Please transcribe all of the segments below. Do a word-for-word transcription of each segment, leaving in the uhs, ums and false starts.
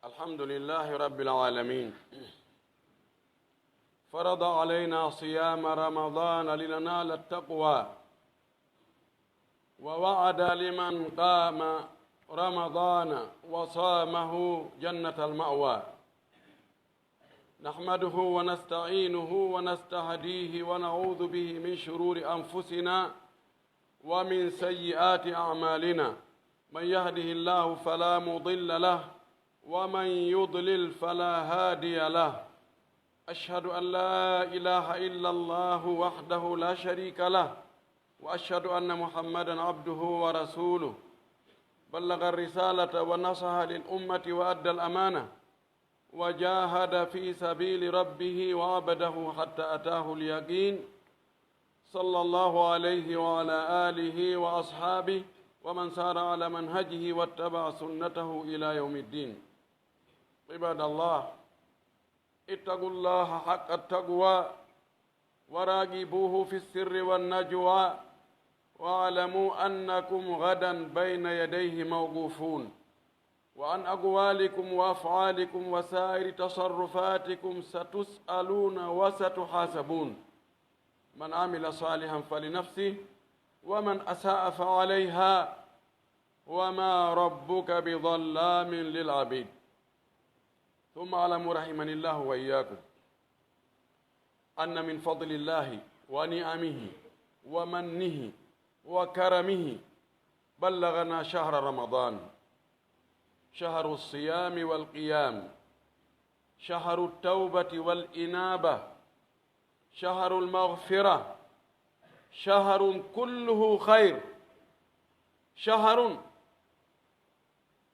الحمد لله رب العالمين. فرض علينا صيام رمضان لننال التقوى، ووعد لمن قام رمضان وصامه جنة المأوى. نحمده ونستعينه ونستهديه ونعوذ به من شرور أنفسنا ومن سيئات أعمالنا. من يهده الله فلا مضل له، ومن يضلل فلا هادي له. أشهد أن لا إله إلا الله وحده لا شريك له، وأشهد أن محمدا عبده ورسوله. بلغ الرسالة ونصح للأمة وأدى الأمانة، وجاهد في سبيل ربه وعبده حتى أتاه اليقين. صلى الله عليه وعلى آله وأصحابه ومن سار على منهجه واتبع سنته إلى يوم الدين. عباد الله، اتقوا الله حق التقوى وراقبوه في السر والنجوى، واعلموا أنكم غدا بين يديه موقوفون، وعن أقوالكم وأفعالكم وسائر تصرفاتكم ستسألون وستحاسبون. من عمل صالحا فلنفسه، ومن أساء فعليها، وما ربك بظلام للعبيد. ثم اعلموا رحمني الله وإياكم أن من فضل الله ونعمه ومنه وكرمه بلغنا شهر رمضان، شهر الصيام والقيام، شهر التوبة والإنابة، شهر المغفرة، شهر كله خير، شهر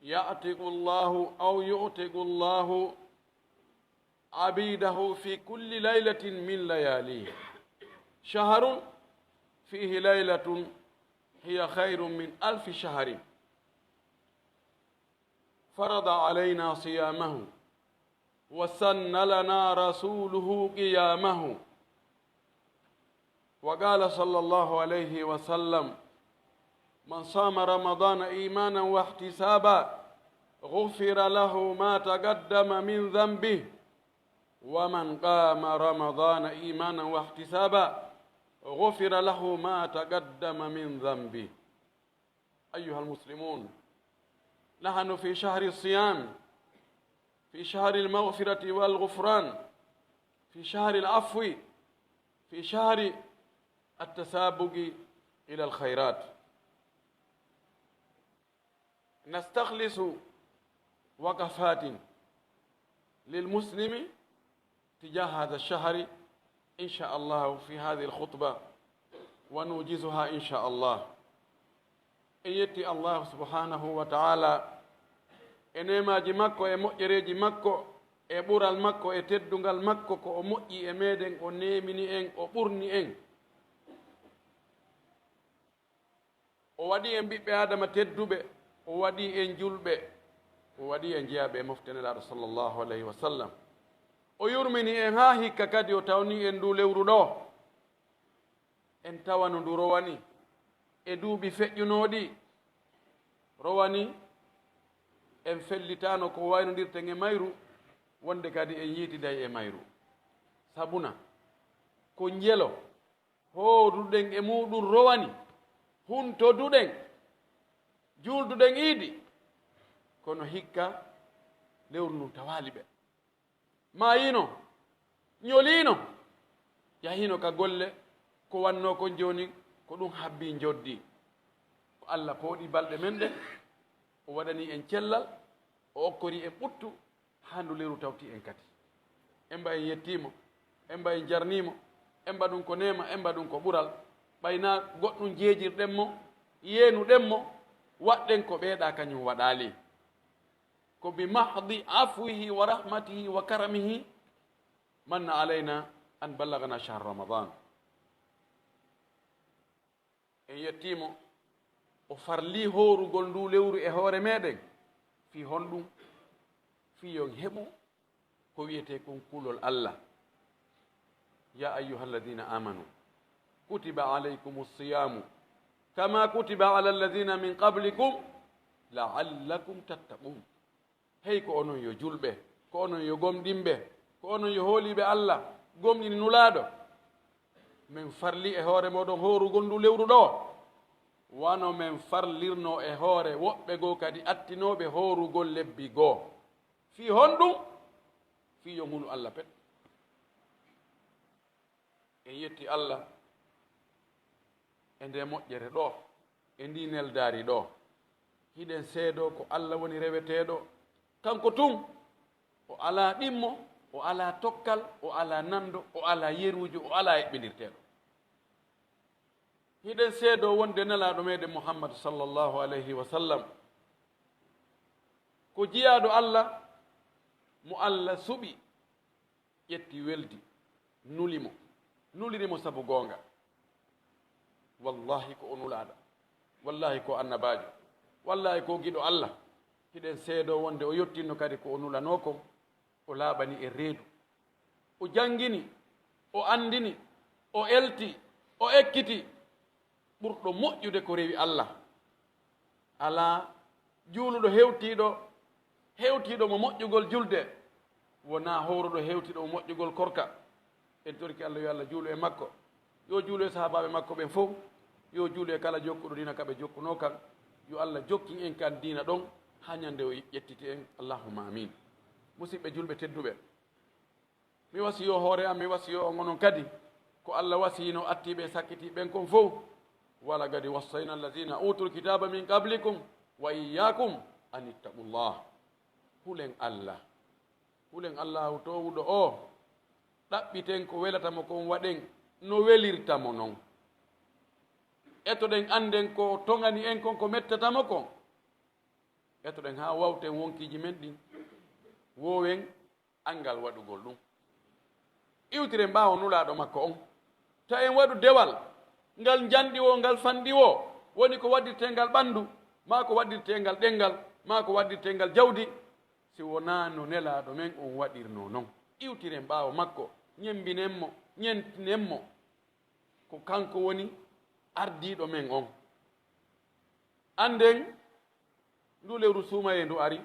يعتق الله أو يعتق الله عبيده في كل ليلة من لياليه، شهر فيه ليلة هي خير من ألف شهر، فرض علينا صيامه، وسن لنا رسوله قيامه، وقال صلى الله عليه وسلم: من صام رمضان إيمانا واحتسابا غفر له ما تقدم من ذنبه، ومن قام رمضان إيمانا واحتسابا غفر له ما تقدم من ذنبه. أيها المسلمون، نحن في شهر الصيام، في شهر المغفرة والغفران، في شهر العفو، في شهر التسابق إلى الخيرات. نستخلص وقفات للمسلم تجاه هذا الشهر إن شاء الله في هذه الخطبة ونوجزها إن شاء الله. En yetti Allahu subhanahu wa ta'ala e neemaaji makko, e moƴƴereeji makko, e ɓural makko, e teddungal makko, ko o moƴƴi e meeɗen, o neemini en, o ɓurni en. O waɗi en ɓiɓɓe Aadama tedduɓe, o waɗi en julɓe, o waɗi en jeyaaɓe e mofte Nelaaɗo sallallahu alayhi wa sallam. O yurmini en haa hikka kadi o tawni en nduu lewru ɗoo. En tawano ndu rowani e duuɓi feƴƴunooɗi. Rowani en fellitaano ko waynondirten e mayru, wonde kadi en yiitiday e mayru. Sabuna ko njelo hooruɗen e muuɗum rowani, huntoduɗen, juulduɗen iidi, kono hikka lewru ndun tawaali ɓe. Maayiino, ñoliino, yahiino ka golle, ko wannoo kon jooni, ko ɗum habbii njoddi. Ko Alla pooɗi balɗe men ɗen, o waɗani en cellal, o okkori en ɓuttu, haa ndu lewru tawti en kadi. Emba en yettii mo, emba en jarnii mo, emba ɗum ko neema, emba ɗum ko ɓural. Ɓay naa goɗɗum jeejirɗen mo, yeenuɗen mo, waɗɗen ko ɓeeɗaa kañum waɗaali. Ko bi mahdi afwihi wa rahmatihi wa karamihi manna alayna an ballagana shahr Ramadan. En yettii mo, o farlii hoorugol nduu lewru e hoore meeɗen. Fii honɗum? Fii yo en heɓu ko wi'etee kon kulol Alla. Ya ayyuhalladina amanu, kutiba alaykumus siyamu كما كتب على الذين من قبلكم لعلكم تتقون. Hey, ko onon yo julɓe, ko onon yo gomɗinɓe, ko onon yo hooliiɓe Alla, gomɗini Nulaaɗo. Men farli e hoore mooɗon hoorugol ndu lewru ɗoo, wano men farlirnoo e hoore woɓɓe goo kadi attinooɓe hoorugol lebbi goo. Fii honɗun? Fii yo hunu Alla pet. En yetti Alla e nde moƴƴere ɗoo, e ndi neldaari ɗoo. Hiɗen seedoo ko Alla woni reweteeɗo, kanko tun. O alaa ɗimmo, o alaa tokkal, o alaa nanndo, o alaa yeruujo, o alaa eɓɓindirteeɗo. Hiɗen seedoo wonde Nelaaɗo meɗen Muhammad sallallahu alayhi wa sallam ko jiyaaɗo Alla, mo Alla suɓi, ƴetti, weldi, nuli mo, nuliri mo sabu goonga. Wallahi ko o nulaaɗo, wallahi ko o annabaajo, wallahi ko o giɗo Alla. Hiɗen seedoo wonde o yottinno kadi ko o nulanoo kon, o laaɓani en reedu, o janngini, o anndini, o elti, o ekkiti ɓurɗo moƴƴude ko rewi Alla. Alaa juuluɗo hewtiiɗo, hewtiiɗo mo moƴƴugol julde, wonaa hooruɗo hewtiiɗo mo moƴƴugol korka. En torike Alla yo Alla juulu e makko, yo juulu e sahaabaaɓe makko ɓen fow, yo juulu e kala jokkuɗo diina ka ɓe jokkunoo kan. Yo Alla jokkin en kan diina ɗon haa ñande o ƴettiti en. Allahumma amin. Musiɓɓe julɓe tedduɓe, mi wasiyoo hoore am, mi wasiyoo on onon kadi, ko Alla wasiyinoo attiiɓe e sakkitiiɓe ɓen kon fow. ولقد وصينا الذين أوتوا الكتاب من قبلكم وإياكم أن اتقوا الله. Hulen Alla. Hulen Allaahu toowuɗo oo. Ɗaɓɓiten ko welata mo kon, waɗen no welirta mo non. Etoɗen, annden ko toŋani en kon, ko mettata mo kon. Etoɗen haa wawten wonkiiji men ɗin. Woowen anngal waɗugol ɗum. Iwtiren ɓaawo Nulaaɗo makko on. Ta en waɗu dewal ngal njanɗi woo, ngal fanɗi woo, woni ko waɗirtee ngal ɓanndu, maa ko waɗirtee ngal ɗenngal, maa ko waɗirtee ngal jawdi, si wonaa no Nelaaɗo men on waɗirnoo non. Iwtiren ɓaawo makko, ñemmbinen mo, ñentinen mo. Ko kanko woni ardiiɗo men on. Annden, ndu lewru suumayee ndu ari,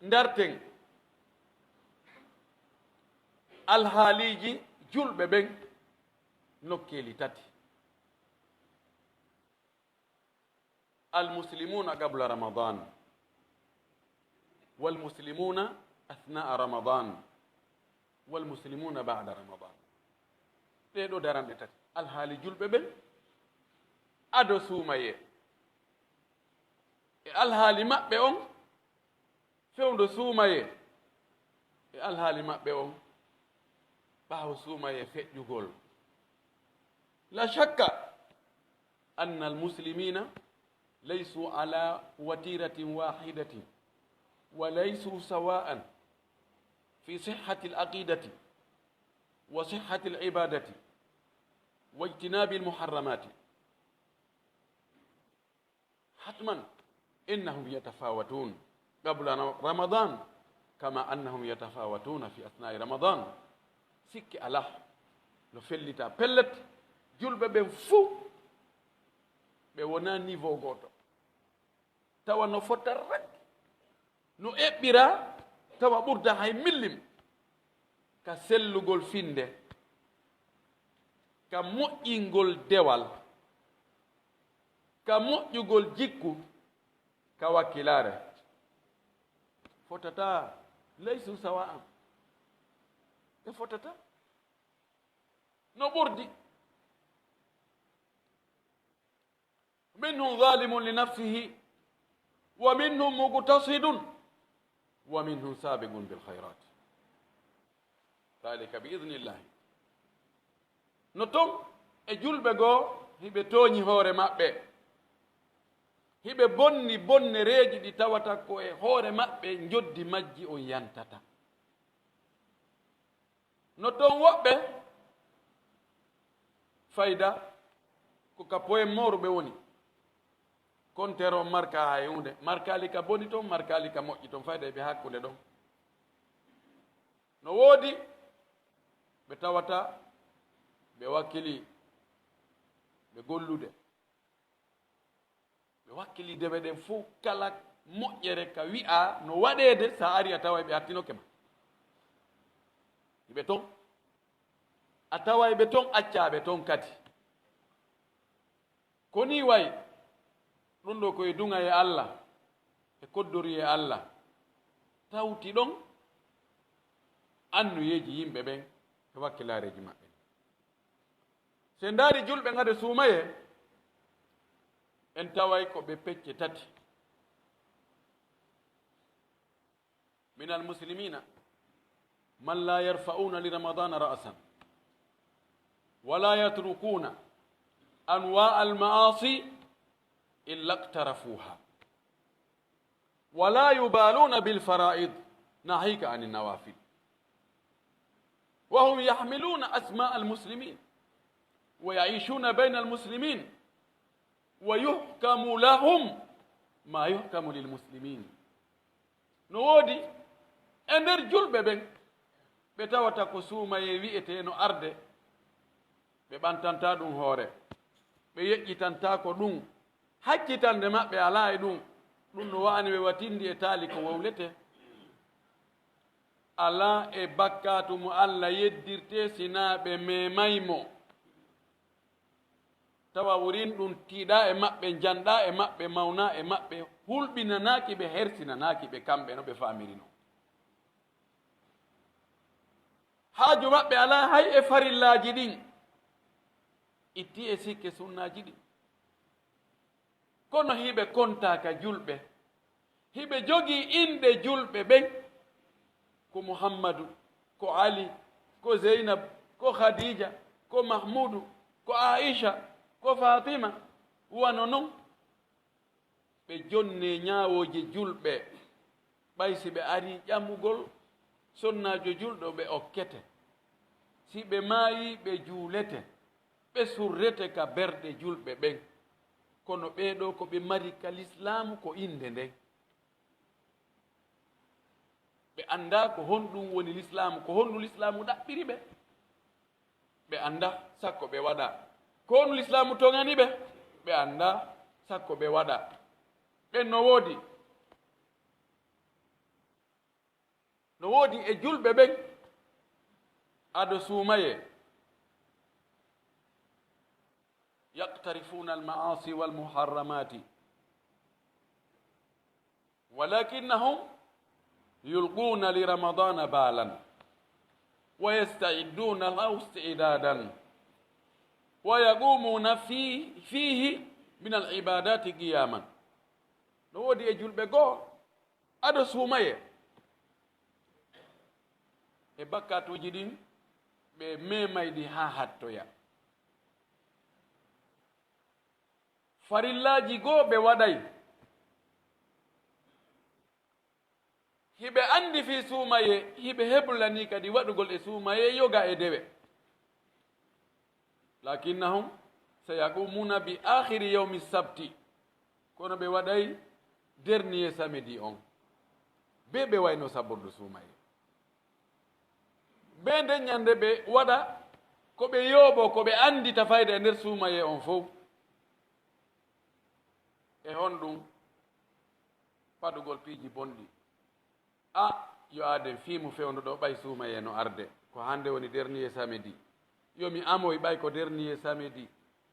ndarten alhaaliiji julɓe ɓen nokkeeli tati. المسلمون قبل رمضان، والمسلمون أثناء رمضان، والمسلمون بعد رمضان. Ɗee ɗoo daranɗe tati, alhaali julɓe ɓen ado suumayee, e alhaali maɓɓe on fewndo suumayee, e alhaali maɓɓe on ɓaawo suumayee feƴƴugol. لا شك أن المسلمين ليسوا على وتيرة واحدة، وليسوا سواء في صحة العقيدة وصحة العبادة واجتناب المحرمات. حتما إنهم يتفاوتون قبل رمضان كما أنهم يتفاوتون في أثناء رمضان. Sikke alaa, no fellita pellet, julɓe ɓen fuu ɓe wonaa niveau gooto, tawa no fota rek, no eɓɓira, tawa ɓurda hay millim ka sellugol finnde, ka moƴƴingol dewal, ka moƴƴugol jikku, ka wakkilaare. Fotataa, laysu sawa'an. Ɓe fotataa. No ɓurdi. منهم ظالم لنفسه ومنهم مقتصد ومنهم سابق بالخيرات ذلك بإذن الله. No ton e julɓe goo hiɓe tooñi hoore maɓɓe, hiɓe bonni bonnereeji ɗi tawata ko e hoore maɓɓe njoddi majji on yantata. No ton woɓɓe fayda ko ka poyen mooru ɓe woni. Konteer on markaa hay huunde. Markaali ka boni ton, markaali ka moƴƴi ton, fayda e ɓe hakkunde ɗon. No woodi ɓe tawata ɓe wakkilii ɓe gollude. Ɓe wakkili dewe ɗen fow, kala moƴƴere ka wi'aa no waɗeede, sa ari a taway ɓe hattinoke ma. Hiɓe ton, a taway ɓe ton, accaa ɓe ton kadi. Ko nii wayi, ɗun ɗoo ko e duŋa e Alla, e koddori e Alla, tawti ɗon annuyeeji yimɓe ɓen e wakkilaareeji maɓɓe. Si en ndaari julɓe ŋade suumayee, en taway ko ɓe pecce tati. من المسلمين من لا يرفعون لرمضان رأسا ولا يتركون أنواع المعاصي إلا اقترفوها ولا يبالون بالفرائض ناهيك عن النوافل وهم يحملون أسماء المسلمين ويعيشون بين المسلمين ويحكم لهم ما يحكم للمسلمين. No woodi e nder julɓe ɓen ɓe tawata ko suumayee wi'etee no arde, ɓe ɓantantaa ɗun hoore, ɓe yeƴƴitantaako ɗun, haccitannde maɓɓe alaa e ɗun. Ɗun no wa'ani ɓe wa tinndi e taali ko wowletee. Alaa e bakkaatu mo Alla yeddirtee si naa ɓe meemay mo. Tawa wurin ɗun tiiɗaa e maɓɓe, njanɗaa e maɓɓe, mawnaa e maɓɓe, hulɓinanaaki ɓe, hersinanaaki ɓe kamɓe no ɓe faamiri non. Haaju maɓɓe alaa hay e farillaaji ɗin, itti e sikke sunnaaji ɗin. Kono hiɓe kontaa ka julɓe, hiɓe jogii inɗe julɓe ɓen, ko Muhammadu, ko Ali, ko Zeynab, ko Khadija, ko Mahmudu, ko Aisha, ko Fatima, wano non. Ɓe jonnee ñaawooje julɓe, ɓay si ɓe arii ƴamugol sonnaajo julɗo, ɓe okkete. Si ɓe maayii, ɓe juulete, ɓe surrete ka berɗe julɓe ɓen. Kono ɓee ɗoo ko ɓe mari ka lislaamu ko innde nden. Ɓe anndaa ko honɗun woni lislaamu, ko honɗun lislaamu ɗaɓɓiri ɓe. Ɓe anndaa, sakko ɓe waɗa. Ko honɗun lislaamu toŋani ɓe? Ɓe anndaa, sakko ɓe waɗa. Ɓen no woodi. No woodi e julɓe ɓen ado suumayee. يقترفون المعاصي والمحرمات ولكنهم يلقون لرمضان بالا ويستعدون له استعدادا ويقومون في فيه من العبادات قياما. No woodi e julɓe goo ado suumayee e bakkaatuuji ɗin, ɓe meemay ɗi haa hattoya. Farillaaji goo ɓe waɗay. Hiɓe anndi fii suumayee, hiɓe heblanii kadi waɗugol e suumayee yoga e dewe. لكنهم سيقومون بآخر يوم السبت. Kono ɓe waɗay dernier samedi on. Bee ɓe wayno sabordu suumayee. Ɓe nden ñande ɓe waɗa ko ɓe yooɓoo, ko ɓe anndita fayda e nder suumayee on fow. E honɗun? Faɗugol piiji bonɗi. A, yo aaden fii mun fewndo ɗoo, ɓay suumayee no arde. Ko hannde woni dernier samedi. Yo mi amoy, ɓay ko dernier samedi.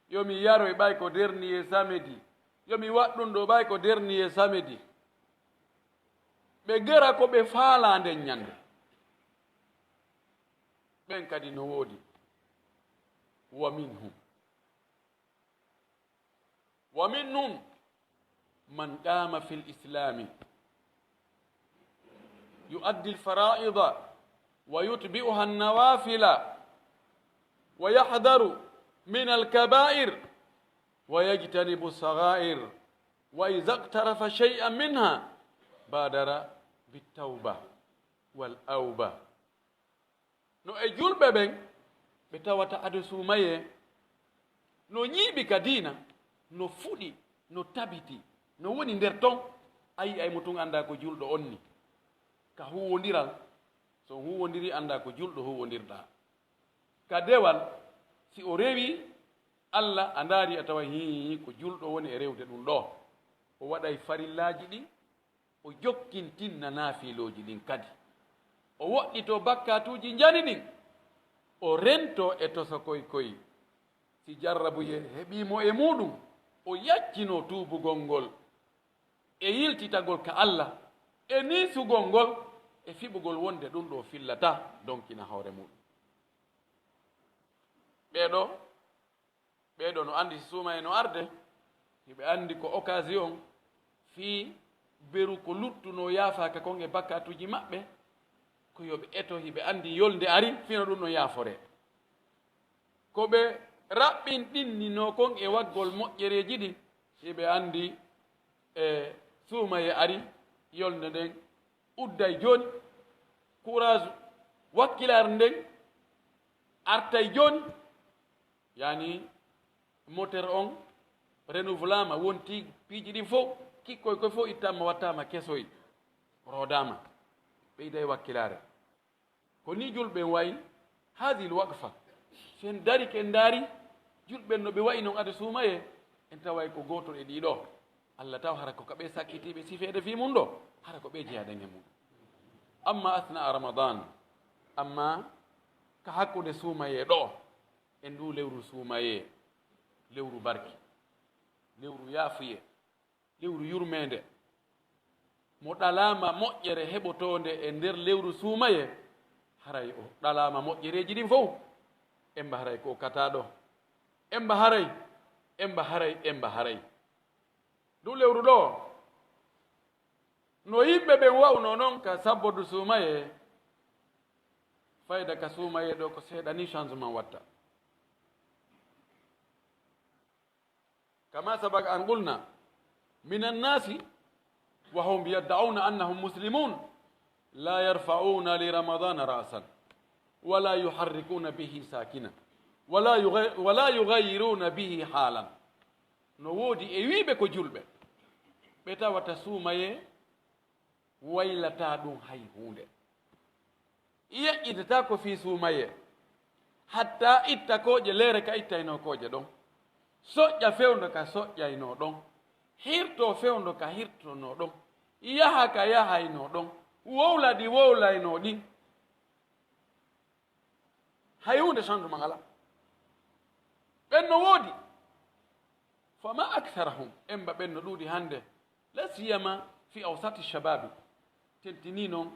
Yo mi yaroy, ɓay ko dernier samedi. Yo mi waɗ ɗun ɗoo, ɓay ko dernier samedi. Ɓe gera ko ɓe faalaa nden ñande. Ɓen kadi no woodi. ومنهم ومنهم من قام في الإسلام يؤدي الفرائض ويتبعها النوافل ويحذر من الكبائر ويجتنب الصغائر وإذا اقترف شيئا منها بادر بالتوبة والأوبة. No e julɓe ɓen, ɓe tawata ado suumayee, no ñiiɓi ka diina, no fuɗi, no tabiti, no woni nder ton, a yi'ay mo tun anndaa ko julɗo onni. Ka huuwondiral, si on huuwondirii anndaa ko julɗo huuwondirɗaa. Ka dewal, si o rewii, Alla a ndaari a tawa hii ko julɗo woni e rewde ɗun ɗoo. O waɗay farillaaji ɗin, o jokkintinna naafiilooji ɗin kadi. O woɗɗitoo bakkaatuuji njani ɗin, o rentoo e tosokoy koy. Si jarrabuyee heɓii mo e muuɗum, o yaccinoo tuubugol ngol e yiltitagol ka Alla, e niisugol ngol, e fiɓugol wonde ɗun ɗoo fillataa donkina hoore muuɗum. Ɓee ɗoo, ɓee ɗoo no anndi si suumayee no arde, hiɓe anndi ko occasion fii beru ko luttunoo yaafaaka kon e bakkaatuuji maɓɓe, ko yo ɓe eto, hiɓe anndi yolnde ari, fii no ɗun ɗon yaaforee. Ko ɓe raɓɓinɗinninoo kon e waggol moƴƴereeji ɗin, hiɓe anndi e suumayee ari, yolnde nden udday jooni, courage wakkilaare nden artay jooni, yani moteur on renouvelama, wonti piiji ɗin fow, kikkoy koy fow ittaama, wattaama kesoy, roodaama, ɓeyday wakkilaare. Ko nii julɓe en wayi, haadihil waqfa. Si en darike en ndaari julɓe en no ɓe wayi non ado suumayee, en taway ko gooto e ɗii ɗoo. Alla taw hara ko ka ɓe sakkitiiɓe sifeede fii mun ɗoo, hara ko ɓe jeyaɗen e mun. Amma asnaa Ramadan, amma ka hakkunde suumayee ɗoo, e nduu lewru suumayee, lewru barki, lewru yaafuyee, lewru yurmeende, mo ɗalaama moƴƴere heɓotoonde e nder lewru suumayee, haray o ɗalaama moƴƴereeji ɗin fow. Emba haray ko kataaɗo. Emba haray, emba haray, emba haray. Nduu lewru ɗoo, no yimɓe ɓen wa'unoo non ka sabbordu suumayee, fayda ka suumayee ɗoo ko seeɗa nii changement watta. كما سبق أن قلنا، من الناس وهم يدعون أنهم مسلمون لا يرفعون لرمضان رأسا ولا يحركون به ساكنا ولا يغي-، ولا يغيرون به حالا. No woodi e wi'uɓe ko julɓe, ɓe tawata suumayee waylataa ɗun hay huunde. Yeƴƴitataa ko fii suumayee, hatta itta kooƴe leere ka ittaynoo kooƴe ɗon, soƴƴa fewndo ka soƴƴaynoo ɗon, hirtoo fewndo ka hirtonoo ɗon, yaha ka yahaynoo ɗon, wowla ɗi wowlaynoo ɗin. Hay huunde changement alaa. Ɓen no woodi. Fama aktharahum, emba ɓen no ɗuuɗi hannde, la siyama fi awsati shababi, tentinii non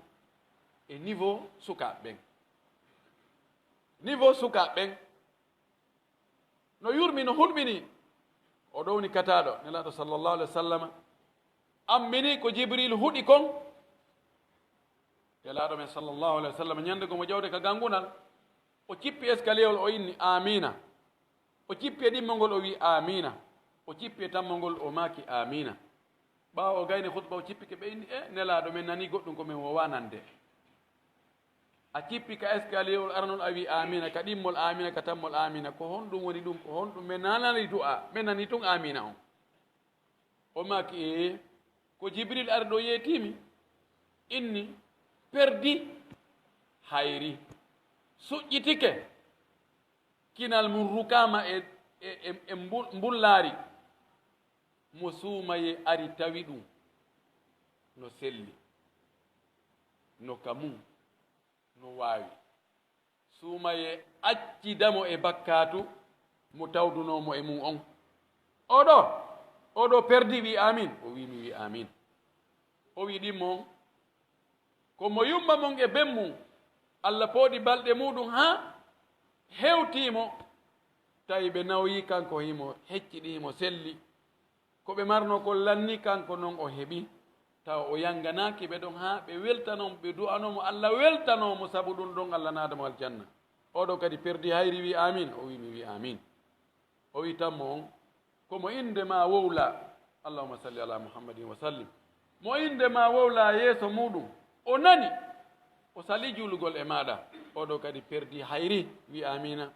e niveau sukaaɓe ɓen. Niveau sukaaɓe ɓen no yurmi, no hulɓinii. O ɗowni kataaɗo, Nelaaɗo sallallahu alaihi wa sallama, ammini ko Jibril huɗi kon. Nelaaɗo men sallallahu alaihi wa sallam, ñande goo mo ƴawde ka gangunal, o cippi escalierwol, o inni, "Aamiina." O cippi e ɗimmol ngol, o wi'i, "Aamiina." O cippi e tammol ngol, o maaki, "Aamiina." Ɓaawo o gayni khutba, o cippike, ɓe inni, "E Nelaaɗo, men nanii goɗɗun ko men woowaa nande. A cippi ka escalierwol aranol, a wi'i, 'Aamiina,' ka ɗimmol, 'Aamiina,' ka tammol, 'Aamiina.' Ko honɗun woni ɗun? Ko honɗun? Men nananii du'a, men nanii tun 'Aamiina' on." O maaki, "Ee, ko Jibril ari ɗoo yeetii mi, inni, perdi, hayri, suƴƴitike, kinal mun rukaama e, e, e, e mbul-, mbullaari. Mo suumayee ari tawi ɗun, no selli, no ka mun, no waawi. Suumayee accida mo e bakkaatu mo tawdunoo mo e mun on. Oo ɗoo, oo ɗoo perdi, wi'i, 'Aamiin.'" O wi'i, "Mi wi'i, 'Aamiin.'" O wi'i ɗimmol on, "Ko mo yumma mun e ben mun, Alla pooɗi balɗe muuɗum haa hewtii mo, tawi ɓe nawyii kanko, himo hecciɗi, himo selli. Ko ɓe marnoo kon lannii, kanko non o heɓi, tawa o yanganaaki ɓe ɗon haa ɓe weltanoo mo, ɓe du'anoo mo, Alla weltanoo mo, sabu ɗum ɗon Alla naada mo aljanna. Oo ɗoo kadi perdi hayri, wi'i, 'Aamiin.'" O wi'i, "Mi wi'i, 'Aamiin.'" O wi'i, "Tammo on, ko mo innde maa wowlaa, Allahumma salli ala Muhammadin wa sallim, mo innde maa wowlaa yeeso muuɗum, o nani, o salii juulugol e maaɗa, oo ɗoo kadi perdi hayri, wi'i, 'Aamiina.'"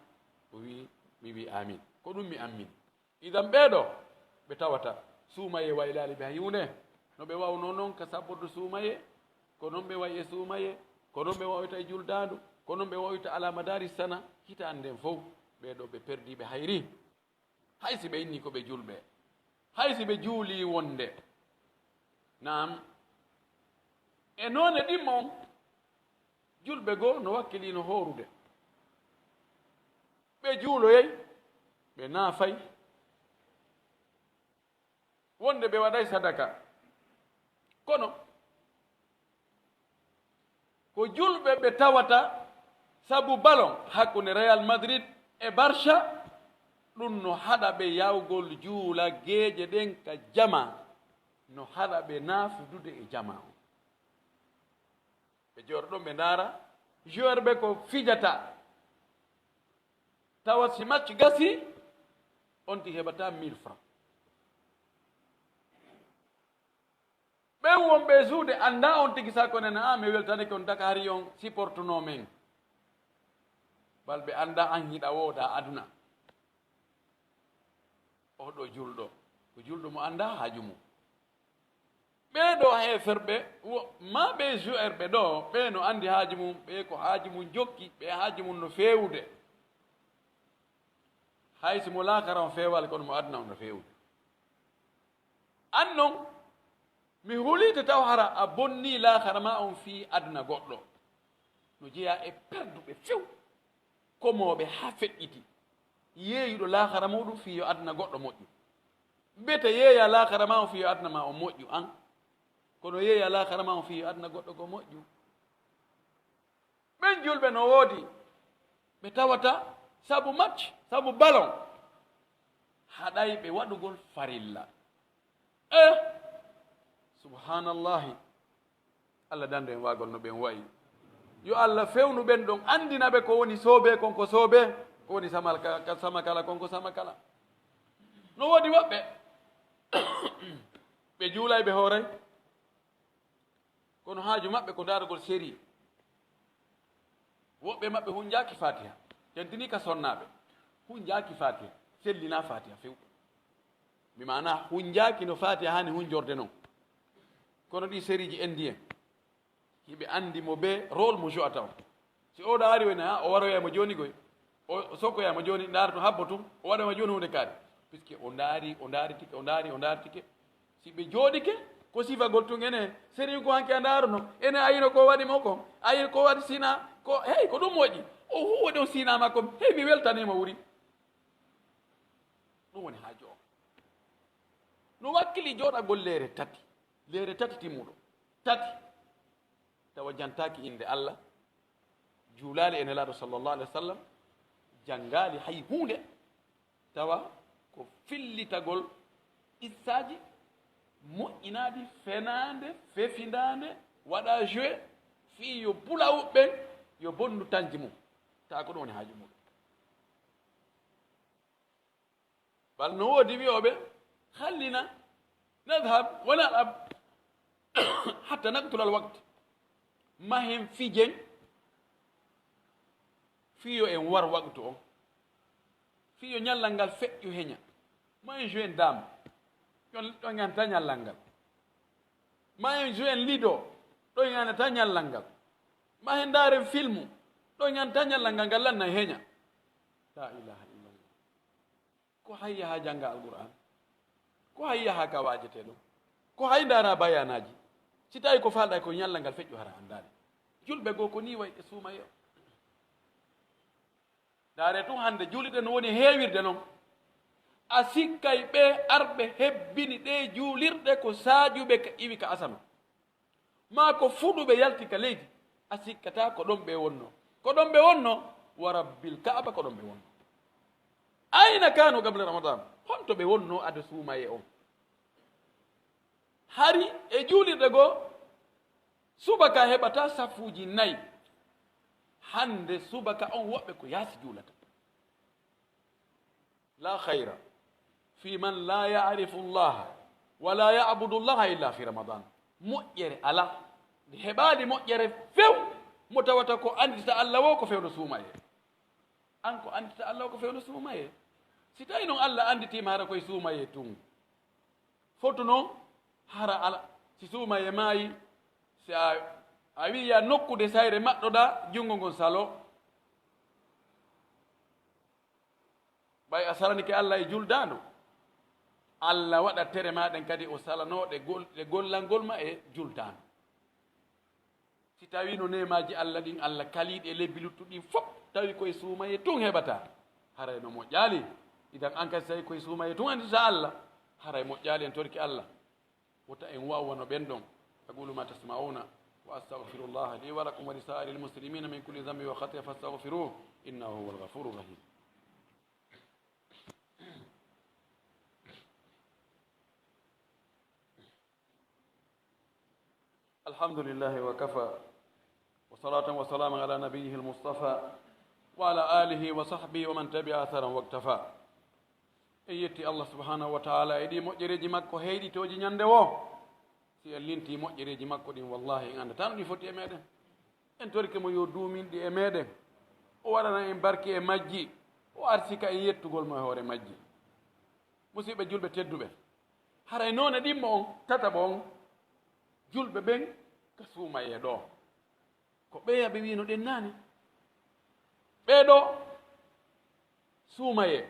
O wi'i, "Mi wi'i, 'Aamiin.'" Ko ɗum mi ammini. Idan ɓee ɗoo, ɓe tawata suumayee waylaali ɓe hay huunde. No ɓe wawnoo non ka sabbordu suumayee, ko non ɓe wa'i e suumayee, ko non ɓe wa'oyta e juldaandu, ko non ɓe wa'oyta alaa madaari sana, hitaande nden fow, ɓee ɗoo ɓe perdi, ɓe hayri. Hay si ɓe inni ko ɓe julɓe, hay si ɓe juulii wonde, naam, e noone ɗimmo on, julɓe goo no wakkilii no hoorude. Ɓe juuloyay, ɓe naafay, wonde ɓe waɗay sadaka. Kono ko julɓe ɓe tawata sabu balon hakkunde Real Madrid e Barça, ɗun no haɗa ɓe yawgol juula geeƴe ɗen ka jamaa, no haɗa ɓe naafudude e jamaa on. Ɓe jooɗo ɗon ɓe ndaara joueur ɓe ko fijata. Tawa si match gasi, on tigi heɓata mille francs. Ɓen wonɓe e suude anndaa on tigi, sakko nena, "Ah, mi weltanike on taka hari on supportunoo men." Bal ɓe anndaa an hiɗa woodaa aduna. Oo ɗoo julɗo, ko julɗo mo anndaa haaju mum. Ɓee ɗoo heeferɓe, wo-, maa ɓee joueur ɓe ɗoo, ɓee no anndi haaju mum, ɓee ko haaju mum jokki, ɓee haaju mum no feewude. Hay si mo laakara on feewaali, kono mo aduna on no feewude. An non, mi hulii te taw hara a bonnii laakara maa on fii aduna goɗɗo. No jeyaa e perduɓe few, komooɓe haa feƴƴiti, yeeyuɗo laakara muuɗum fii yo aduna goɗɗo moƴƴu. Bete yeeyaa laakara maa on fii yo aduna maa on moƴƴu an, kono yeeyaa laakara maa on fii yo aduna goɗɗo goo moƴƴu. Ɓen julɓe no woodi ɓe tawata sabu match, sabu balon, haɗay ɓe waɗugol farilla. Eh, subhanallahi. Allah dandu en waagol no ɓen wa'i. Yo Allah fewnu ɓen ɗon, anndina ɓe ko woni soobee kon ko soobee, ko woni samal ka, ka samakala kon ko samakala. No woodi woɓɓe, ɓe juulay, ɓe hooray, kono haaju maɓɓe ko ndaarugol série. Woɓɓe maɓɓe hunjaaki Faatiha, tentinii ka sonnaaɓe, hunjaaki Faatiha, sellinaa Faatiha few. Mi maanaa hunjaaki no Faatiha haani hunjorde non. Kono ɗii sériiji indiyen, hiɓe anndi mo bee rôle mo jouata on. Si oo ɗo ari woni, ha, o waroyay mo jooni goy, o, o sokkoyay mo jooni, ndaara tun habbo tun, o waɗay mo jooni huunde kaari. Puisque o ndaari, o ndaaritike, o ndaari, o ndaaritike. Si ɓe jooɗike, ko sifagol tun enen, sériiji ko hanki a ndaaruno, enen ayino ko waɗi mo kon, ayino ko waɗi Sina, ko, hey, ko ɗun moƴƴi. O huuwa ɗon Sina makko, hey, mi weltanii mo wuri. Ɗun woni haaju on. No wakkili jooɗagol leere tati, leere tati timmuɗo, tati, tawa jantaaki innde Allah, juulaali e Nelaaɗo sallallahu alaihi wa sallam, janngaali hay huunde, tawa ko fillitagol qissaaji moƴƴinaaɗi, fenaande, fefindaande, waɗa jeu, fii yo bula woɓɓen, yo bonnu tanji mum. Tawa ko ɗun woni haaju muuɗum. Bal no woodi wi'ooɓe, "Khallina nadhhab wa nal'ab hatta naqtula al-waqt." Mahen fijen, fii yo en war waqtu on. Fii yo ɲallal ngal feƴƴu heɲa. Mahen jouer dame. Ɗon, ɗon en anta ɲallal ngal. Mahen jouer lido. Ɗon en anta ɲallal ngal. Mahen ndaaren filmu. Ɗon en anta ɲallal ngal, ngal lanna heɲa. La ilaha illallah. Ko hay yaha jannga Alqur'aan? Ko hay yaha ka waajetee ɗon? Ko hay ndaara bayaanaaji? Si tawi ko faalɗaa ko ɲallal ngal feƴƴu, hara anndaali. Julɓe goo ko nii wayi e suumayee. Ndaaree tun hannde juulirɗe no woni heewirde non. A sikkay ɓee arɓe hebbini ɗee juulirɗe ko saaƴuɓe ka iwi ka asama. Maa ko fuɗuɓe yalti ka leydi, a sikkataa ko ɗon ɓe wonnoo. Ko ɗon ɓe wonnoo, wa rabbil Ka'aba ko ɗon ɓe wonnoo. Ayna kaanu qabla Ramadan? Honto ɓe wonnoo ado suumayee on? Hari e juulirɗe goo, subaka heɓataa safuuji nay. Hannde subaka on woɓɓe ko yaasi juulata. La khayra fi man la ya'rifu Allaha wa la ya'budu Allaha illa fi Ramadan. Moƴƴere alaa, nde heɓaali moƴƴere few, mo tawata ko anndita Alla woo ko fewndo suumayee. An ko anndita Alla woo ko fewndo suumayee. Si tawi non Alla annditiima hara koye suumayee tun, fotuno hara ala, si suumayee maayi, si a, a wi'i ya nokkude sayre maɗɗoɗaa, junngo ngon saloo. Ɓay a salanike Alla e juldaandu, Alla waɗa tere maa ɗen kadi o salanoo ɗe gol-, ɗe gollangol ma e juldaandu. Si tawiino neemaaji Alla ɗin, Alla kaliiɗi e lebbi luttuɗi ɗin fof, tawi koye suumayee tun heɓataa, haray no moƴƴaali. Idan an kadi, si tawi koye suumayee tun annditaa Alla, haray moƴƴaali, en torike Alla. Wota en waw wano ɓen ɗon. أقول ما تسمعون وأستغفر الله لي ولكم ولسائر المسلمين من كل ذنب وخطيئة فاستغفروه إنه هو الغفور الرحيم. الحمد لله وكفى وصلاة وسلام على نبيه المصطفى وعلى آله وصحبه ومن تبع أثره واقتفى. En yetti Allah subhanahu wa ta'ala e ɗi moƴƴereeji makko heyɗitooji ñande woo. Si en lintii moƴƴereeji makko ɗin, wallahi en anndataa no ɗi foti e meɗen. En torike mo yo duumin ɗi e meɗen. O waɗana en barki e majji. O arsika en yettugol mo e hoore majji. Musidɓe julɓe tedduɓe, haray noone ɗimmo on tataɓo on, julɓe ɓen ka suumayee ɗoo. Ko ɓeya ɓe wiino ɗen naane. Ɓee ɗoo suumayee.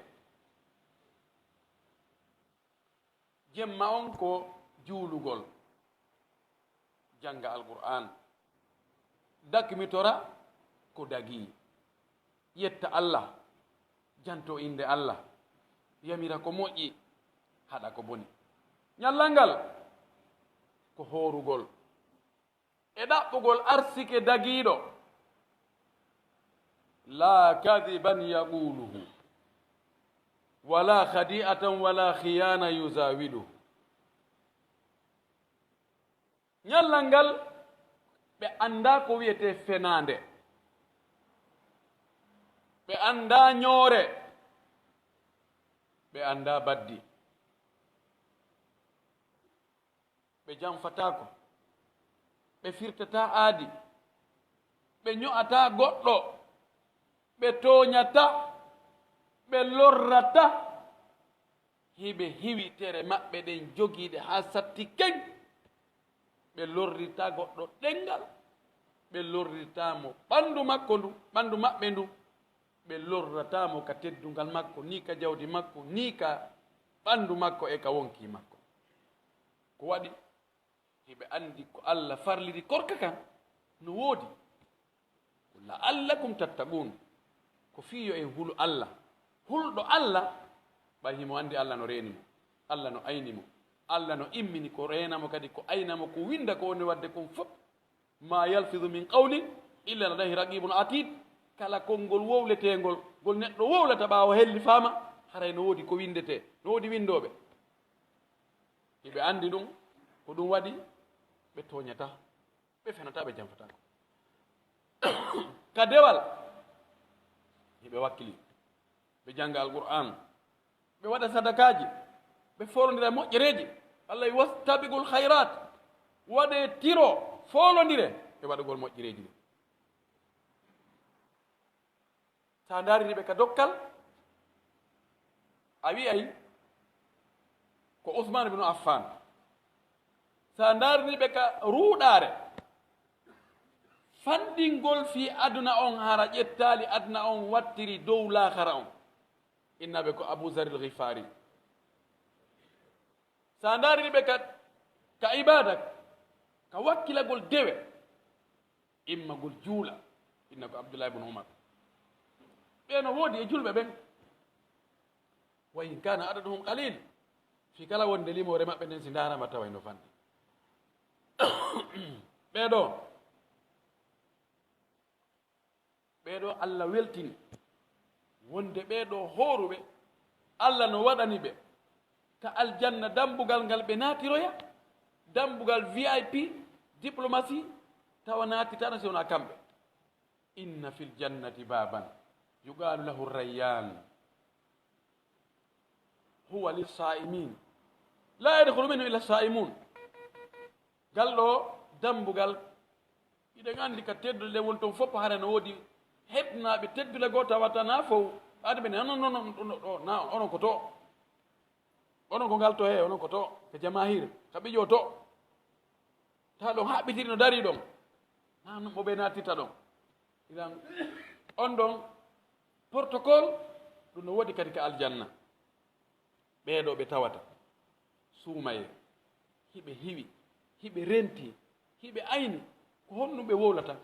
Jemma on ko juulugol, jannga Alqur'aan, dakmitora ko dagii, yetta Alla, janto innde Alla, yamira ko moƴƴi, haɗa ko boni. Ñallal ngal ko hoorugol. E ɗaɓɓugol arsike dagiiɗo, "لا كذبا يقوله، ولا خديعة ولا خيانة يزاوده." Ñallal ngal, ɓe anndaa ko wi'etee fenaande, ɓe anndaa ñoore, ɓe anndaa baddi. Ɓe janfataako, ɓe firtataa aadi, ɓe ño'ataa goɗɗo, ɓe tooñataa, ɓe lorrataa. Hiɓe hiwi tere maɓɓe ɗen jogiiɗe haa satti ken. Ɓe lorritaa goɗɗo ɗenngal, ɓe lorritaa mo ɓanndu makko ndu, ɓanndu maɓɓe ndu, ɓe lorrataa mo ka teddungal makko, nii ka jawdi makko, nii ka ɓanndu makko e ka wonkii makko. Ko waɗi? Hiɓe anndi ko Alla farliri korka kan no woodi. Ko "لعلكم تتقون", ko fii yo en hulu Alla. Hulɗo Alla, ɓay himo anndi Alla no reeni mo, Alla no ayni mo, Alla no immini ko reena mo, kadi ko ayna mo, ko winnda ko woni waɗde kon fof. "ما يلفظ من قول إلا لديه رقيب عتيد." Kala konngol wowleteengol, ngol neɗɗo wowlata ɓaawo hellifaama, haray no woodi ko winndetee, no woodi winndooɓe. Hiɓe anndi ɗum, ko ɗum waɗi ɓe tooñataa, ɓe fenataa, ɓe janfataako. Ka dewal, hiɓe wakkili, ɓe jannga Alqur'aan, ɓe waɗa sadakaaji, ɓe foolondira e moƴƴereeji. Allah wi, "واستبقوا الخيرات", waɗee tiro, foolondire e waɗugol moƴƴereeji ɗin. Sa ndaariri ɓe ka dokkal, a wi'ay ko Usmaan ibnu Affaan. Sa ndaariri ɓe ka ruuɗaare, fanɗingol fii aduna on, hara ƴettaali aduna on, wattiri dow laakara on, innaaɓe ko Abu Zarril Gifaari. Sa ndaariri ɓe ka, ka ibaada, ka wakkilagol dewe, immagol juula, inna ko Abdullahi ibn Umar. Ɓe no woodi e julɓe ɓen. "وإن كان عددهم قليل", fii kala wonde limoore maɓɓe nden si ndaarama taway no fanɗi. Ɓee ɗoo, ɓee ɗoo Alla weltini, wonde ɓee ɗoo hooruɓe, Alla no waɗani ɓe ka aljanna dambugal ngal ɓe naatiroya, dambugal V I P, diplomatie, tawa naatitaano si wonaa kamɓe. "إن في الجنة بابا يقال له الريان هو للصائمين لا يدخل منه إلا الصائمون." Ngal ɗoo dambugal, hiɗen anndi ka teddude ɗen woni ton fof, hara no woodi heɓnaaɓe teddude goo tawata na fow. Ɓaade ɓe ne, "Non, non, non, non, non, non, na, onon ko to. Onon ko ngal to he, onon ko to, ka jamaahir, ka ɓiƴo to." Tawa ɗon haɓɓitiri no darii ɗon. Na mo ɓe naattirta ɗon. Idan, on ɗon protocole, Ɗum no woodi kadi ka aljanna. Ɓee ɗoo ɓe tawata suumayee, hiɓe hiwi, hiɓe renti, hiɓe ayni, ko honɗum ɓe wowlata?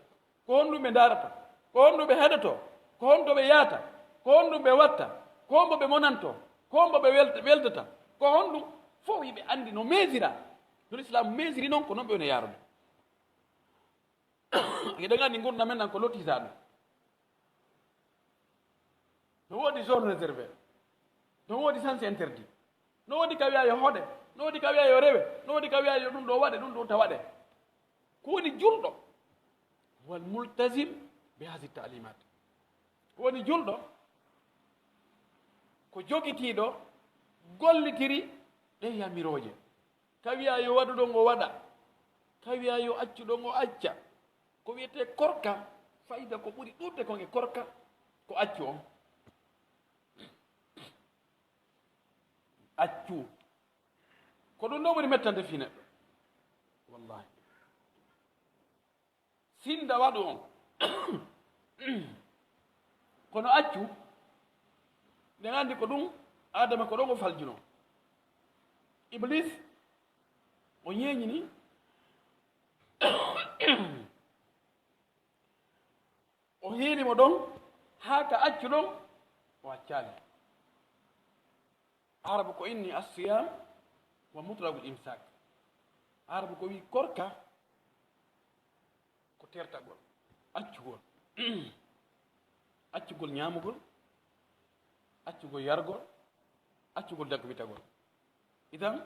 Ko honɗum ɓe ndaarata? Ko honɗum ɓe heɗotoo? Ko honto ɓe yahata? Ko honɗum ɓe watta? Ko hombo ɓe monanto? Ko hombo ɓe welt-, weltata? Ko honɗum? Fow hiɓe anndi no meesiraa. No Lislaamu meesiri non, ko non ɓe woni e yaarude. Hiɗen anndi ngurndan men ɗan ko lottisaa ɗum. No woodi zone réservé, no woodi sens interdit, no woodi ka wi'aa yo hoɗe, no woodi ka wi'aa yo rewe, no woodi ka wi'aa yo ɗum ɗoo waɗe, ɗum ɗoo ta waɗe. Ko woni julɗo? Wal multazim bi hazi ta'limat. Ko woni julɗo? Ko jogitiiɗo, gollitiri ɗee yamirooje. Ka wi'aa yo waɗu ɗon, o waɗa. Ka wi'aa yo accu ɗon, o acca. Ko wi'etee korka, fayda ko ɓuri ɗuuɗude kon e korka, ko accu on. Accu. Ko ɗum ɗoo ɓuri mettande fii neɗɗo. Wallahi. Sinda waɗu on. Kono accu, ɗen anndi ko ɗum, Aadama ko ɗon o faljunoo. Iblis, o ñeeñini, o hiili mo ɗon, haa ka accu ɗon, o accaali. Arabu ko inni assiyam wa mutlaqul imsak. Arabu ko wi korka ko tertagol, accugol. Accugol ñaamugol, accugol yargol, accugol dagbitagol. Idan,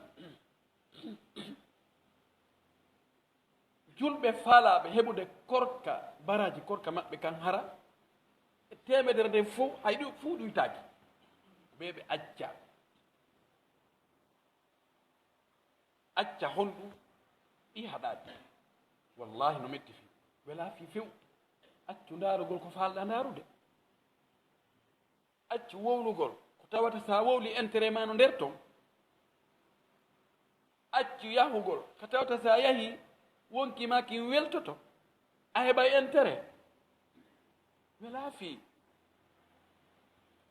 julɓe faalaaɓe heɓude korka, baraaji korka maɓɓe kan hara, e teemedere nden fow, hay ɗum fow ɗuytaaki. Ɓe ɓe acca. Acca honɗum? Ɗi haɗaaki. Wallahi no metti fii. Welaa fii few. Accu ndaarugol ko faalɗaa ndaarude. Accu wowlugol ko tawata sa wowli intérêt ma no nder ton. Accu yahugol ko tawata sa yahi wonki ma kin weltoto. A heɓay intérêt. Welaa fii.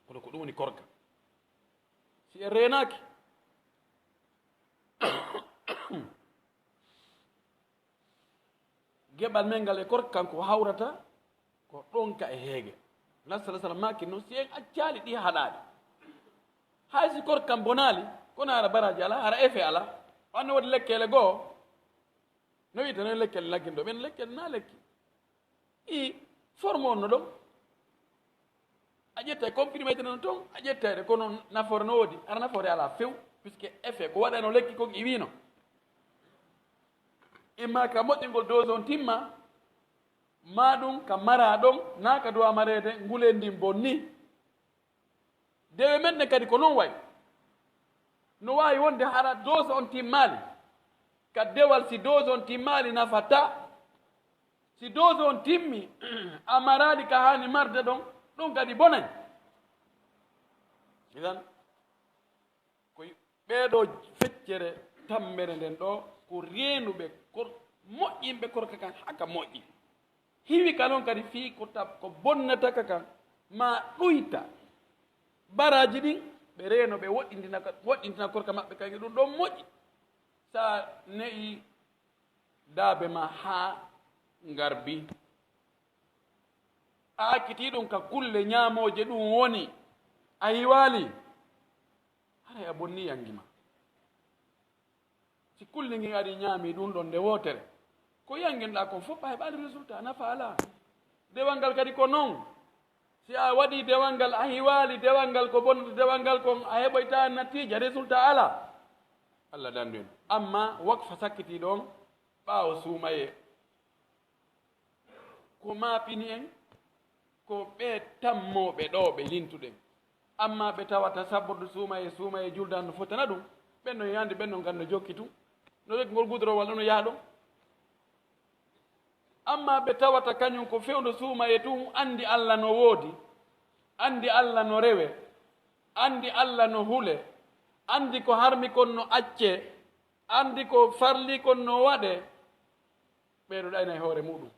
Kono ko ɗum woni korka. Si en reenaaki, geɓal men ngal e korka kan ko hawrata ko ɗonka e heege. Nabi sallallahu alaihi wasallam maaki non, si en accaali ɗi haɗaali, hay si korka kan bonaali, kono hara baraaji alaa, hara effet alaa. Wanno woodi lekkeele goo, no wi'ete non lekkeele lagginɗo, ɓen lekkeele na lekki. I forme on no ɗon. A ƴettay comprimé no ton, a ƴettay ɗe, kono nafoore no woodi, hara nafoore alaa few, puisque effet ko waɗano lekki kon iwino. Imma ka moƴƴingol dose on timma, maa ɗum ka maraa ɗon, naa ka duwaa mareede, ngulen ndin bonni. Dewe men ɗen kadi ko non wayi. No waawi wonde hara dose on timmaali. Ka dewal si dose on timmaali nafataa. Si dose on timmi, a maraali ka haani marde ɗon, ɗum kadi bonay. Idan, ko ɓee ɗoo feccere tammere nden ɗoo, ko reenuɓe kor-, moƴƴinɓe korka kan haa ka moƴƴi. Hiwi ka non kadi fii ko tab-, ko bonnata ka kan, maa ɗuyta baraaji ɗin, ɓe reeno, ɓe woɗɗintina ka, woɗɗintina korka maɓɓe kan, e ɗum ɗon moƴƴi. Sa ne'i daabe ma haa ngarbi, a akkitii ɗum ka kulle ñaamooje ɗum woni, a hiwaali, haray a bonnii yanngi ma. Si kulli ngin ari ñaami ɗum ɗon nde wootere, ko yannginɗaa kon fof a heɓaali résultat, nafa alaa. Dewal ngal kadi ko non. Si a waɗii dewal ngal, a hiwaali dewal ngal, ko bonnata dewal ngal kon, a heɓoytaa natiija, résultat alaa. Allah dandu en. Amma waqfa sakkitii ɗon ɓaawo suumayee. Ko maapini en, ko ɓee tammooɓe ɗoo ɓe lintuɗen. Amma ɓe tawata sabbordu suumayee, suumayee juldaani no fotana ɗum, ɓen no yahande, ɓen no nganno jokki tun. No jokki ngol gudorowal ɗon no yaha ɗon. Amma ɓe tawata kañum ko fewndo suumayee tun, anndi Alla no woodi, anndi Alla no rewe, anndi Alla no hule, anndi ko harmi kon no accee, anndi ko farli kon no waɗee, ɓee ɗoo ɗaynay hoore muuɗum.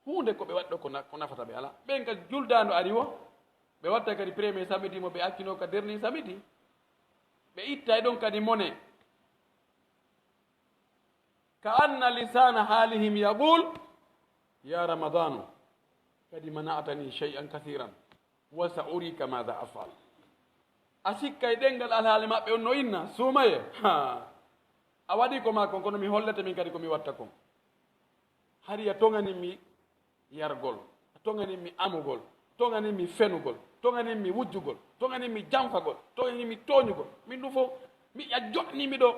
Huunde ko ɓe waɗi ɗoo ko na-, ko nafata ɓe alaa. Ɓen ka juldaandu ari wo, Ɓe watta kadi premier samedi mo ɓe accuno ka dernier samedi. Ɓe itta e ɗon kadi mone. Ka anna lisana halihim yaqul, "Ya Ramadanu, kadi mana'atani shay'an kathiran, wa sa urika madha af'al." A sikka e ɗengal alhaali maɓɓe on no inna, "Suumaye, ha, a waɗi ko maa kon, kono mi hollete min kadi ko mi watta kon." Hari a toŋanin mi yargol, a toŋanin mi amugol, a toŋanin mi fenugol, a toŋanin mi wujjugol, a toŋanin mi janfagol, a toŋanin mi tooñugol. Min ɗum fof, mi, a joɗni mi ɗo,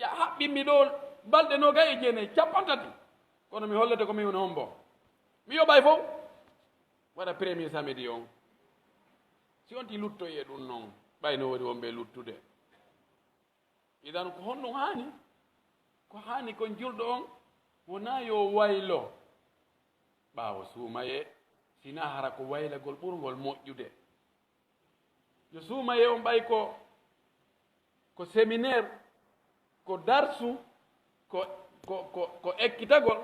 a haɓɓin mi ɗo balɗe noogay e jeenay, cappanɗe tati. Kono mi hollete ko mi woni hombo. Mi yoɓay fof. Waɗa premier samedi on. Si on ti luttoyi e ɗum non, ɓay no woni wonɓe luttude. Idan, ko honɗum haani? Ko haani kon julɗo on, wonaa yo waylo ɓaawo suumayee, sinaa hara ko waylagol ɓurngol moƴƴude. Yo suumayee on ɓay ko, ko séminaire, ko darsu, ko, ko, ko, ko ekkitagol.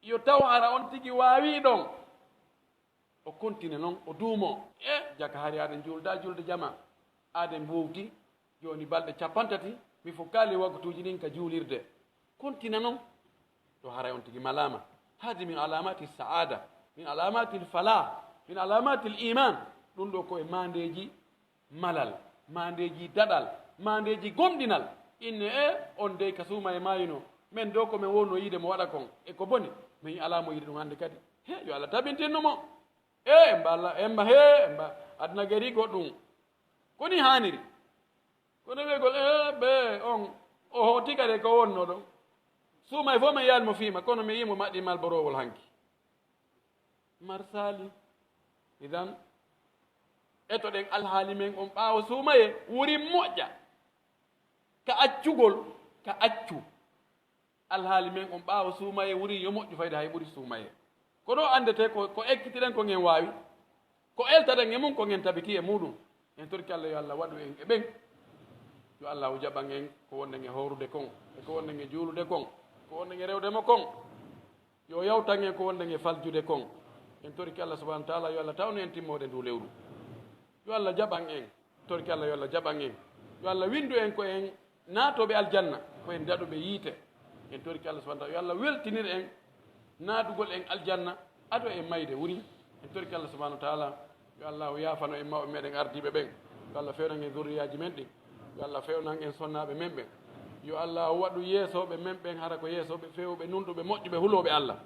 Yo taw hara on tigi waawii ɗon. O kontina non, o duumoo. E, jaka hari aɗen juulda julde jama, aɗen mbowti, jooni balɗe cappanɗe tati, mi fukkaali waktuuji ɗin ka juulirde. Kontina non, to haray on tigi malaama. Hadi min alamati saada, min alamati falah, min alamati iman. Ɗum ɗo ko e maandeeji malal, maandeeji daɗal, maandeeji gomɗinal. Inne e on dey ka suumayee maayino. Men do ko men wonno yiide mo waɗa kon. E ko boni, men alaa mo yiide ɗum hannde kadi. He, yo Allah tabintinnu mo. E, emba Allah, emba, he, emba. Aduna gari goɗɗum. Ko ni haaniri. Kono wi'egol, e, ɓe, on, o hooti kadi ko wonno ɗon. Suumayee fof men yaali mo fiima, kono mi yii mo maɗɗi malboroowol hanki. Marsaali. Idan, etoɗen alhaali men on ɓaawo suumayee, wuri moƴƴa. Ka accugol, ka accu. Alhaali men on ɓaawo suumayee wuri yo moƴƴu fayda hay ɓuri suumayee. Ko ɗo anndetee ko, ko ekkitiɗen ko ngen waawi, ko eltaɗen e mum ko ngen tabiti e muɗum. En torki Allah yo Allah waɗu en e ɓen. Yo Allah o jaɓan en ko wonɗen e hoorude kon, e ko wonɗen e juulude kon, ko wonɗen e rewde mo kon. Yo yawtan en ko wonɗen e faljude kon. En torki Allah subhanahu wa taala yo Allah tawnu en timmoode ndu lewru. Yo Allah jaɓan en. Torki Allah yo Allah jaɓan en. Yo Allah winndu en ko en naatooɓe aljanna, ko en daɗuɓe yiite. En torki Allah subhanahu wa taala. Yo Allah weltinir en naatugol en aljanna, ado e mayde wuri. En torki Allah subhanahu wa taala. Yo Allah o yaafano en mawɓe meɗen ardiiɓe ɓen. Yo Allah fewnan en zurriyaaji men ɗin. Yo Allah fewnan en sonnaaɓe men ɓen. Yo Allah o waɗu yeesooɓe men ɓen hara ko yeesooɓe feewuɓe, nunɗuɓe, moƴƴuɓe, hulooɓe Allah.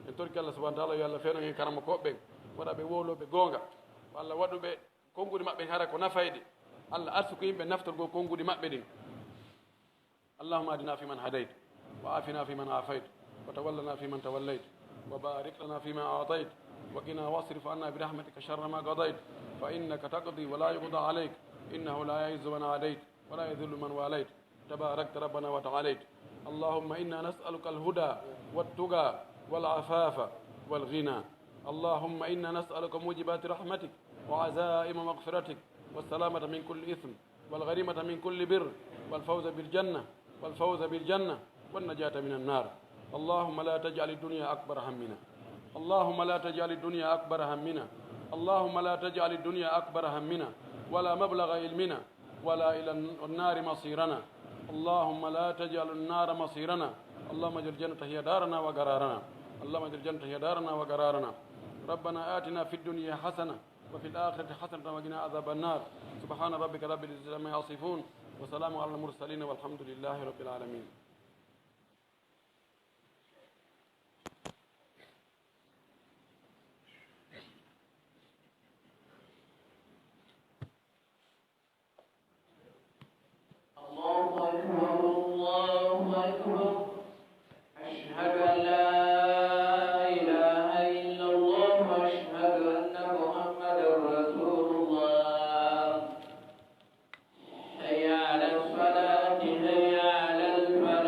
En torki Allah subhanahu wa taala. Yo Allah fewnan en karamokooɓe ɓen. Waɗa ɓe wowlooɓe goonga. Yo Allah waɗu ɓe konguɗi maɓɓe hara ko nafayɗi. Allah arsuku yimɓe naftorgol konguɗi maɓɓe ɗin. اللهم اهدنا فيمن هديت، وعافنا فيمن عافيت، وتولنا فيمن توليت، وبارك لنا فيما أعطيت، وقنا واصرف عنا برحمتك شر ما قضيت، فإنك تقضي ولا يقضى عليك، إنه لا يعز من عاديت، ولا يذل من واليت، تباركت ربنا وتعاليت. اللهم إنا نسألك الهدى والتقى والعفاف والغنى. اللهم إنا نسألك موجبات رحمتك وعزائم مغفرتك والسلامة من كل إثم والغنيمة من كل بر والفوز بالجنة والفوز بالجنة والنجاة من النار. اللهم لا تجعل الدنيا أكبر همنا. اللهم لا تجعل الدنيا أكبر همنا. اللهم لا تجعل الدنيا أكبر همنا ولا مبلغ علمنا ولا إلى النار مصيرنا. اللهم لا تجعل النار مصيرنا. اللهم اجعل الجنة هي دارنا وقرارنا. اللهم اجعل الجنة هي دارنا وقرارنا. ربنا آتنا في الدنيا حسنة وفي الآخرة حسنة وقنا عذاب النار. سبحان ربك رب العزة عما يصفون. وسلام على المرسلين والحمد لله رب العالمين. الله أكبر، الله أكبر. أشهد أن لا إله إلا الله، وأشهد أن محمدا رسول الله. حي على الصلاة، حي على الفلاح.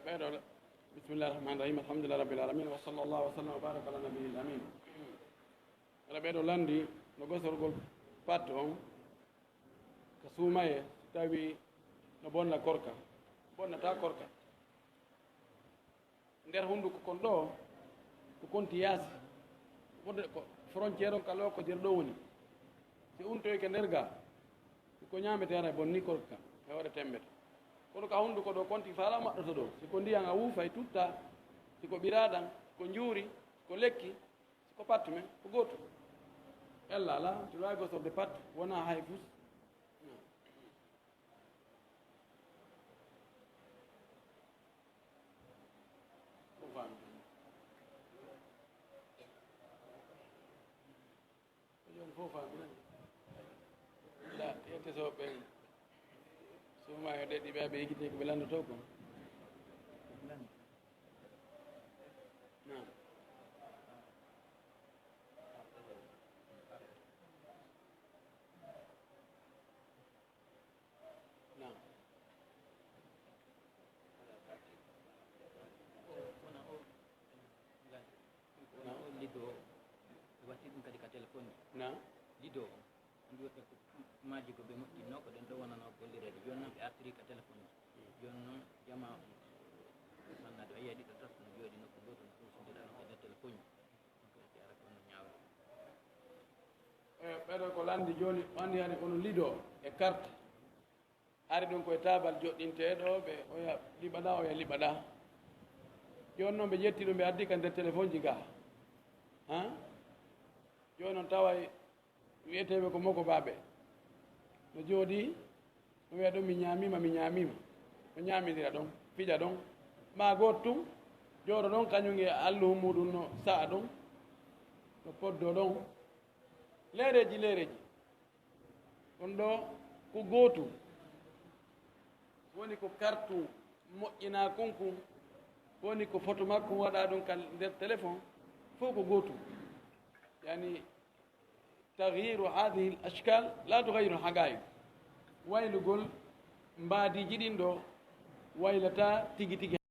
Ɓeeɗo, bismillahi rahmani rahim, alhamdulillahi rabbil alamin, wa sallallahu wa sallam wa baraka ala nabiyil amin. Ala ɓeeɗo landi no gosorgol pat on ka suumaye, tawi no bonna korka, bonnata korka. Nder hunduko kon ɗo, ko konti yaasi. Wonde ko frontière on ka ɗo, ko nder ɗo woni. Si untoyke nder ga, si ko ñaametee ara bonni korka, e hoore tembete. Kono ka hunduko ɗo, konti faala maɗɗoto ɗo. Si ko ndiyan a wuufay tutta, si ko ɓiraaɗan, ko njuuri, ko lekki, si ko pat men, ko gooto. Ella ala, si waawi gosorde pat, wonaa hay fus. Ko famɗi. Ko jooni fof famɗi nani. La, yette so ɓen. Suma yo ɗeɗi ɓe aɓe yigite ko ɓe lanndotoo kon. Naam. Naam. Wona o, wona o lido o, ɓe watti ɗum kadi ka téléphone ji. Naam. Lido o, anndi woɓɓe ko maaji ko ɓe moƴƴinno, ko ɗen ɗo wonano gollireede. Jooni noon ɓe artiri ka téléphone ji. Jooni noon jamaa on, mannade o yiya ɗiɗo tato no jooɗi nokku gooto no huusindira ɗum e nder téléphone ji. Ɗum ko ƴetti ara ko no ñaawri. E ɓeɗo ko lanndi jooni, o anndi hari kono lido e carte. Ari ɗum koye taabal joɗɗinteeɗo, ɓe oya liɓaɗa, oya liɓaɗa. Jooni noon ɓe ƴetti ɗum, ɓe addi ka nder téléphone ji ga. Han? Jooni noon taway wi'eteeɓe ko mokobaaɓe. No jooɗii, no wi'a ɗum, "Mi ñaamiima, mi ñaamiima." No ñaamindira ɗon, fija ɗon. Maa gooto tun, jooɗo ɗon, kañum e alluhu muuɗum no sa'a ɗon, no poddoo ɗon. Leereeji, leereeji. Ɗum ɗoo ko gootum. Woni ko kartu moƴƴinaa kun kun, woni ko foto makko waɗaa ɗum ka nder téléphone, fof ko gootum. Yani, taghyiru hadhihi al ashkal la tughayyiru al haqa'iq. Waylugol mbaadiiji ɗin ɗoo waylataa tigi tigi